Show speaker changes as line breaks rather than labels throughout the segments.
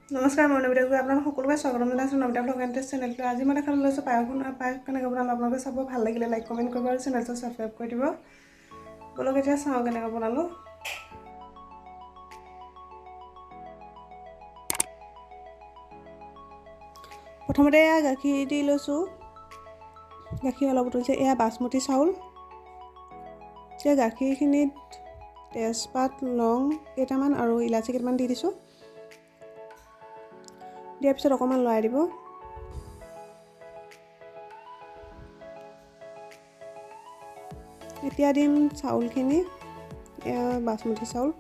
নমস্কাৰ, মই নমিতা গগৈ, আপোনালোক সকলোকে স্বাগতম জনাইছোঁ নমিতা ব্লগ এণ্ড টেষ্ট চেনেলটো। আজি মই দেখাবলৈ লৈছোঁ পায়স বনোৱা। পায়স কেনেকৈ বনালোঁ আপোনালোকে চাব। ভাল লাগিলে লাইক, কমেণ্ট কৰিব আৰু চেনেলটো ছাবস্ক্ৰাইব কৰি দিব। ব'লক, এতিয়া চাওঁ কেনেকৈ বনালোঁ। প্ৰথমতে এয়া গাখীৰ দি লৈছোঁ। গাখীৰ অলপ উতলিছে। এয়া বাচমতি চাউল। এতিয়া গাখীৰখিনিত তেজপাত, লং কেইটামান আৰু ইলাচি কেইটামান দি দিছোঁ। দিয়াৰ পিছত অকণমান লৰাই দিব। এতিয়া দিম চাউলখিনি। এয়া বাচমতি চাউল।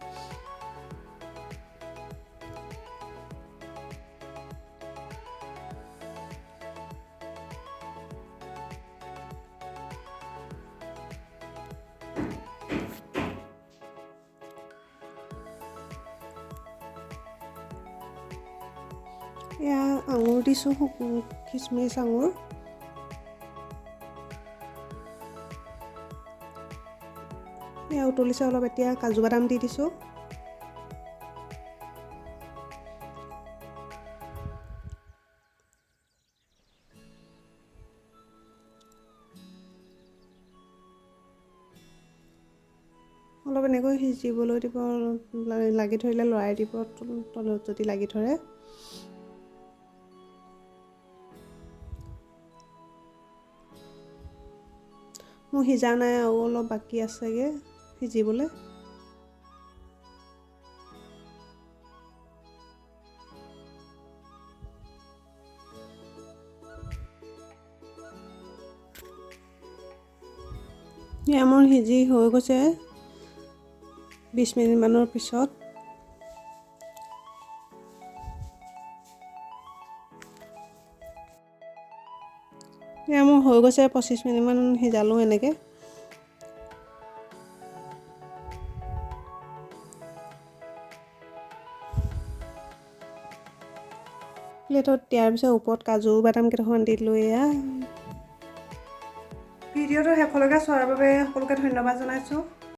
এয়া আঙুৰ দিছোঁ, খিচমিচ, আঙুৰ। এয়া উতলিছে অলপ। এতিয়া কাজু বাদাম দি দিছোঁ। অলপ এনেকৈ সিজিবলৈ দিব। লাগি ধৰিলে লৰাই দিব, তলত যদি লাগি ধৰে। মোৰ সিজা নাই, আৰু অলপ বাকী আছেগৈ সিজিবলৈ। এয়া মোৰ সিজি হৈ গৈছে 20 মিনিটমানৰ পিছত। এয়া মোৰ হৈ গৈছে। 25 মিনিটমান সিজালোঁ এনেকৈ। প্লেটত দিয়াৰ পিছত ওপৰত কাজু বাদাম কেইডোখৰমান দি দিলোঁ। এয়া ভিডিঅ'টো শেষলৈকে চোৱাৰ বাবে সকলোকে ধন্যবাদ জনাইছোঁ।